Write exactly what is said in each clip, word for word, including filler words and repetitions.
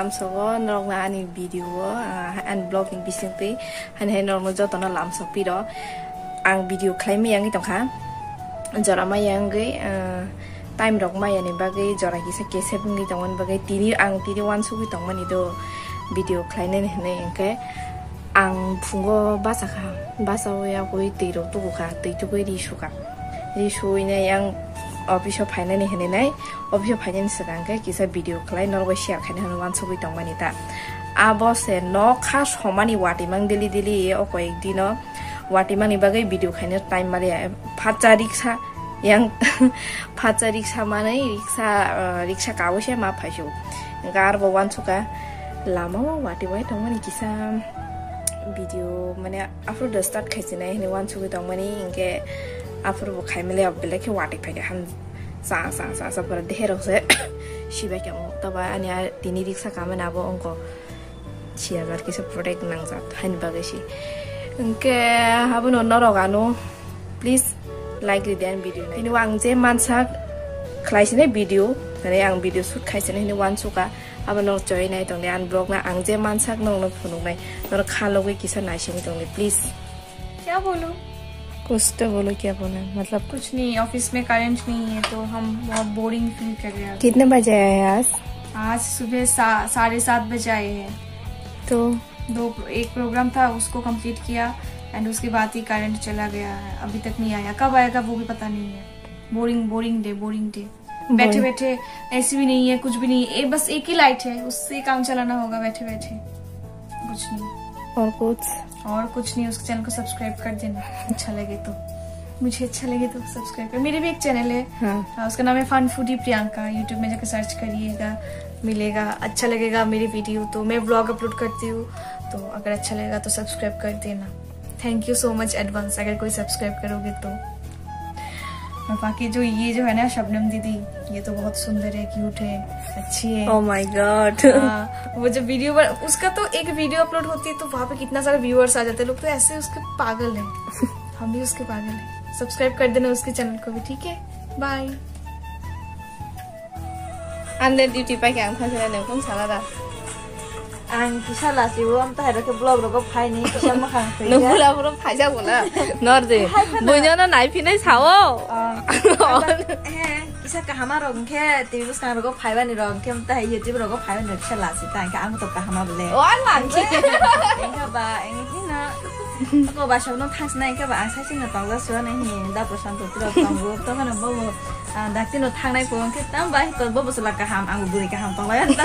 Lamsogo norokno ani video o, ah, ani vlog ni bisingtwi hani hai norokno jotono lamsok piro. Ang video khlai maya wngwi tongkha, jora maya wngwi, ah, time rok maya ni bagwi jora kisa kesep wngwi tongmani bagwi tini ang tini uansugwi tongmani do video khlainani hinwi. Hwnkhe ang phungo bachakha, bachawi abwi twi rok tubukha, twi tubui ri sukha. Ri suinai ang office o phainani hinwi nai, office o phainani swkang khe kisa video khlai norok bai share khaina hwnwi uansugwi tongmani ta. Abo se nokha somani watimang daily daily o koyek dino watimani bagwi video khaina time maliya. Phatsa riksa yang phatsa riksa manwi riksa, ah, riksa kawi se ma phaisu. Hwnkhe arbo uansukha lama o watiwai tongmani kisa video mane aphuru do start khaisinai hinwi uansugwi tongmani, hinkhe aphuru bo khaimaliya belai khe watwi phaikha ham sa sa sa sa pura deherok se sibai khe mo taba ani a tini riksa kamani abo wngkha si hajar kisa product nangjak haini bagwi si. Hinkhe abono norok ano please like ridi ani video nai. Tini ang je mansak khlaisinai video, mane ang video shoot khaisinai hinwi uansukha. Abo norok choi nai tongdi, ani vlog no ang je mansak norokno phunuknai, norok kha logwi kisa naisingwi tongdi, please. क्या बोलूं? कुछ तो बोलो, क्या बोलना है? मतलब कुछ नहीं, ऑफिस में करंट नहीं है तो हम बहुत बोरिंग फील कर रहे हैं। कितने बजे आए हैं आज? आज सुबह सा-, साढ़े सात बजे आए हैं। तो? दो, एक प्रोग्राम था, उसको कंप्लीट किया एंड उसके बाद ही करंट चला गया है, अभी तक नहीं आया। कब आएगा वो भी पता नहीं है। Boring, boring day, boring day. बैठे बोरिंग। बैठे एसी भी नहीं है, कुछ भी नहीं है, ए, बस एक ही लाइट है, उससे काम चलाना होगा बैठे बैठे, कुछ नहीं। और कुछ? और कुछ नहीं। उसके चैनल को सब्सक्राइब कर देना, अच्छा लगे तो। मुझे अच्छा लगे तो सब्सक्राइब कर। मेरे भी एक चैनल है, हाँ। हाँ, उसका नाम है फन फूडी प्रियंका। यूट्यूब में जाकर सर्च करिएगा, मिलेगा। अच्छा लगेगा मेरी वीडियो तो मैं व्लॉग अपलोड करती हूँ, तो अगर अच्छा लगेगा तो सब्सक्राइब कर देना। Thank you so much advance अगर कोई सब्सक्राइब करोगे तो। और बाकी जो ये जो है ना शबनम दीदी, ये तो बहुत सुंदर है, क्यूट है, अच्छी है। Oh my God। हाँ, वो जो वीडियो बन-, उसका तो एक वीडियो अपलोड होती है तो वहाँ पे कितना सारा व्यूअर्स आ जाते हैं, लोग तो ऐसे उसके पागल हैं। हम भी उसके पागल हैं। सब्सक्राइब कर देना उसके चैनल को भी, ठीक है? Bye. Ande duty pai khe ang thangkhe nai nung kung sala da. Ang kisa lasi o, am tahai rok khe vlog rogo phai ni kisa makhang thwi. Nung bula bula phaijak bula. Nor de. Hai phano. Buino no nai phinai sao. Ah. He, kisa kahama rok khe T V bwskang rogo phai bani rok khe am tahai YouTube rogo phai bani rok kisa lasi ta khe ang to kahama bole. O ang lang. Engkha ba, engkha na. Ko ba sabno thangsnai khe ba ang sai singno tongja suanai hi da Prashanto pura tongo. Tokhono bobo, ah, dakti no thangnai po khe tam ba ko bobo sala kaham ang buri kaham tonglai ta.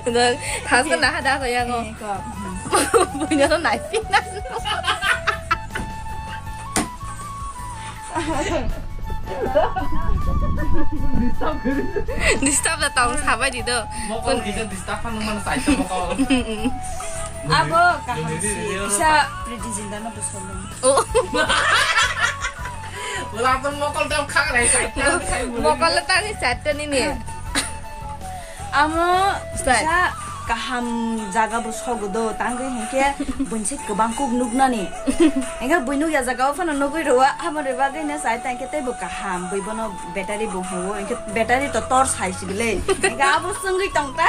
Dong, thas ko naha da ko yango. Eh, ko. Buino no nai pina. Disturb da tong sabai di do. Mokol kisa disturb kan mana sai mokol. Abo kaham si bisa Pretty Zinta no bosol. Oh. Wala apa mokol tau khang rai sai. Mokol tani satu ni ni. Amo Start. Sa kaham jaga bo sogo do, tangwi hinkhe buinse kwbang kuk nuknani. Hinkhe bui nukya jaga o phano nugwi rwo, amo rwbagwi no sai tangkhe teibo kaham, bui bono battery bo huo, hinkhe battery to torch hai si bile. Hinkhe abo swngwi tong ta,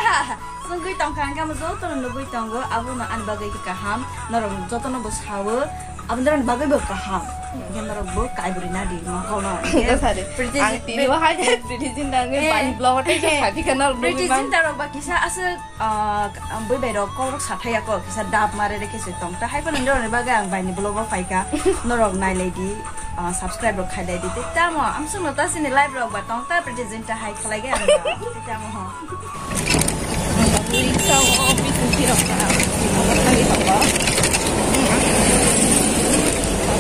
swngwi tong kha, hinkhe amo jotono nugwi tongo, abono ani bagwi khe kaham, norok jotono bo sao. Aboni bagwi bo kaham. Hinkhe norok bo kaibrwi na di mokol no. Hinkhe sare. Pretty Zin-, ang tini o hai Pretty Zinta ni Eh. Bani vlog o tei Eh. Sabi khe norok Pretty nugwi man. Zinta rok ba kisa aswk, ah, bui bai rok kok rok sathai ya kok kisa dab mare re khe se tong. Ta hai phano norok ni bagwi ang bani vlog o phai kha. Norok nai lai di, ah, subscribe rok khai lai di. Tei tamo amswk no ta sini live rok ba tong ta Pretty Zinta hai khlai khe ang ba. Tei tamo ho. Riksa o bising tirok ka, obo thangwi tongo.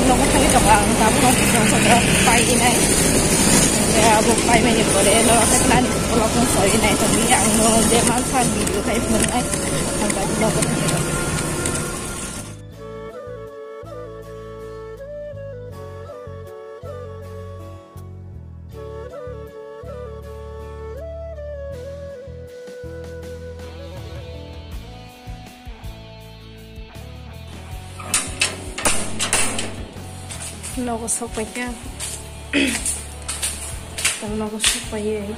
Nogo thangwi tongo ang, tabuk no tirok sotrok pai inai. Abo pai mani pore no haikhe nani vlog no soi nai tongwi ang no je mansa video khai phunuknai. Ang tabuk nogo thangwi tongo. Nogo sok paikha. Nogo sok paiwi.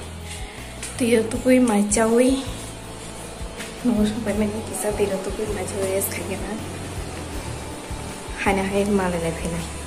Twi rok tukui mai chaui. Nogo sopai mani kisa twi rok tukui mai chaui rest khaikhe na. Haina hai malai lai phainai.